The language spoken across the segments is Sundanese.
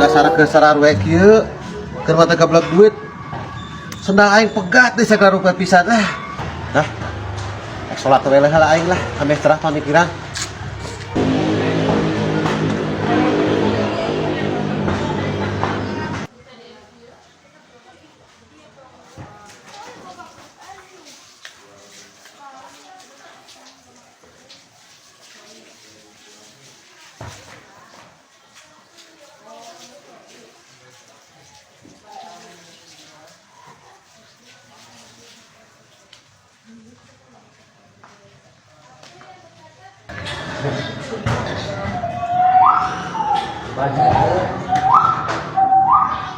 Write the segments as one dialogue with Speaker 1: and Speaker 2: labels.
Speaker 1: Dasar ke sararwe kieu. Keur mata gablek duit. Sendal aing pegat deh sagala rupa pisan ah. Nah. Ek salat we lah aing lah, ambeh cerah pamikiran.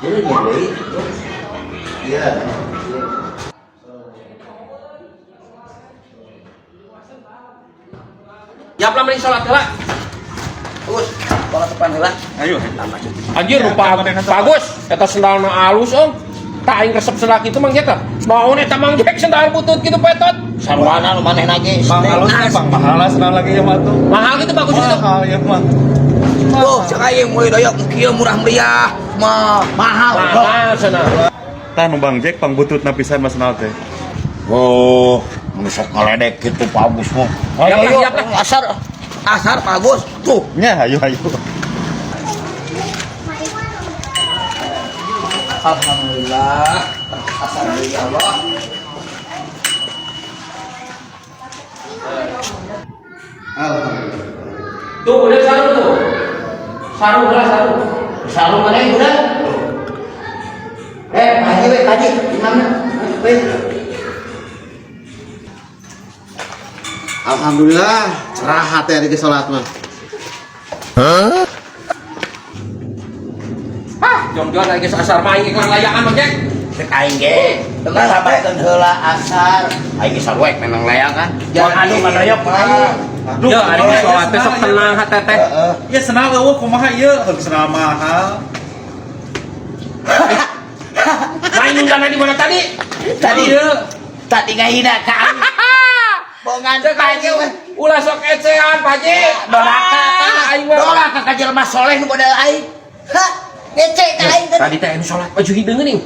Speaker 2: Jadi gini,
Speaker 1: Iya.
Speaker 3: Yap lah mending sholat heula.
Speaker 2: Terus, kalau depan heula.
Speaker 4: Ayo.
Speaker 3: Anjir lupa bagus eta sendalna alus om. Tak aing resep sendal kitu Mang Jack tah. Naon eta Mang Jack sendal butut kitu petot.
Speaker 2: Sarwana nu maneh lagi.
Speaker 4: Bang halus nih, bang mahal lah senang lagi ya mah tuh.
Speaker 3: Mahal gitu bagus itu.
Speaker 4: Mahal ya mah.
Speaker 2: Tuh, cek aing mulai doyok kieu murah meriah. Mah mahal.
Speaker 3: Mahal cenah.
Speaker 4: Tah nu Bang Jack pang butut pisan mah senal teh.
Speaker 2: Oh, sok ngaledek gitu Pak Agus mah.
Speaker 3: Yap lah, yap lah.
Speaker 2: Asar. Asar Pak Agus. Tuh.
Speaker 4: Nya ayo ayo.
Speaker 2: Alhamdulillah. Asar ya Allah.
Speaker 1: Alhamdulillah.
Speaker 3: Tuh udah sarung tuh. Sarung lah sarung.
Speaker 2: Sarung mana yang udah? Eh, Pak Haji, we, Pak Haji, gimana? We.
Speaker 1: Alhamdulillah, cerah hati hari ke salat mah.
Speaker 3: Hah, jong-jong lagi asar mah aing iklan layangan Mang Jack.
Speaker 2: Cek aing ge, tengah sabarkeun heula asar. Aing geus sarwek memang layangan. Jangan anu mandoyok mah.
Speaker 3: Ya, ari geus sholat teh sok tenang hate teh.
Speaker 4: Ya senal eueuh kumaha ieu, heuh senal mahal.
Speaker 3: Main undangna di mana tadi?
Speaker 2: Tadi
Speaker 3: Ieu.
Speaker 2: tadi ngahina ka aing. Bongan
Speaker 3: Cek
Speaker 2: Pak
Speaker 3: aing
Speaker 2: Haji mah.
Speaker 3: ulah sok ecean Pak Haji.
Speaker 2: Doraka
Speaker 3: Ah, aing mah.
Speaker 2: Doraka ka jelema soleh nu model aing. Hah, ngece ka aing tadi.
Speaker 3: Tadi teh anu sholat baju hideung geuning.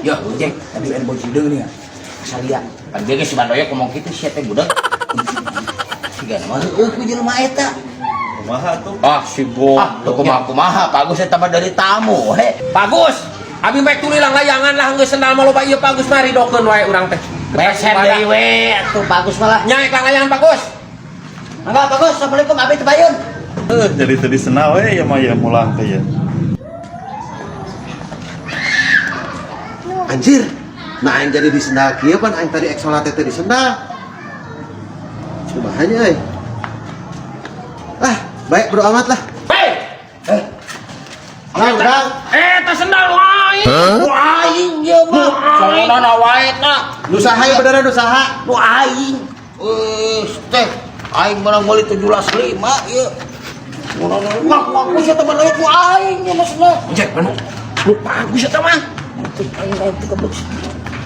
Speaker 2: Yo, Jek, tadi anu baju hideung nih. Asalia. Pan dia geus si Bandoyok ngomong kitu sia teh budak. Siga mah heueuh ku jelema eta.
Speaker 4: Kumaha tuh?
Speaker 3: Ah, si
Speaker 2: Ah,
Speaker 3: goblok.
Speaker 2: tuh kumaha kumaha, Pak Agus eta mah dari tamu, he.
Speaker 3: Bagus. Abi baik tuli lang layangan lah geus sendal mah loba ieu bagus mah ridokeun wae urang teh.
Speaker 2: Meser deui we atuh bagus malah.
Speaker 3: Nya iklan layangan bagus.
Speaker 2: Mangga bagus, Assalamualaikum abi teu bayun.
Speaker 4: Heuh, jadi tadi senal we ya mah ya mulang teh ya.
Speaker 1: Anjir. Nah aing jadi di sendal kieu pan aing tadi ek salat teh di sendal. Kumaha nya euy. Ah, baik bro amat lah.
Speaker 3: Hei,
Speaker 1: Nah, udah.
Speaker 3: eta sendal nu aing.
Speaker 2: Nu aing ieu mah. Soalna wae na.
Speaker 1: Nu saha ieu beneran nu saha?
Speaker 2: Nu aing. Geus teh aing menang meuli 17.5 ieu. Ngaku-ngaku sia teh nu aing ieu maksudna.
Speaker 3: Jack, mana? Nu bagus eta mah.
Speaker 2: Tuh aing aing teh goblok.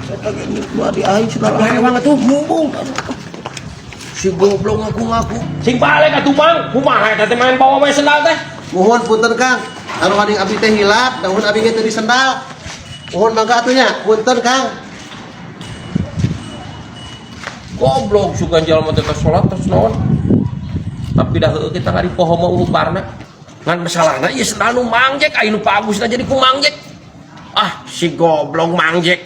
Speaker 2: Eta ge nu di aing sendal.
Speaker 3: Lewang atuh.
Speaker 2: Mumbung. Si goblok ngaku-ngaku.
Speaker 3: Sing balik atuh Bang. Kumaha eta teh main bawa we sendal teh?
Speaker 1: Mohon punten Kang. Anu aning abi teh hilap, dahun abi ge teu di sendal. Mohon mangga atuh nya, punten Kang.
Speaker 3: Goblok sugan jalma teh salat terus naon. Tapi dah heueuh kita ngari poho mah eueuh barna. Ngan masalahna ieu sendal nu Mang Jack aya nu bagusna jadi ku Mang Jack. Ah, si goblok Mang Jack.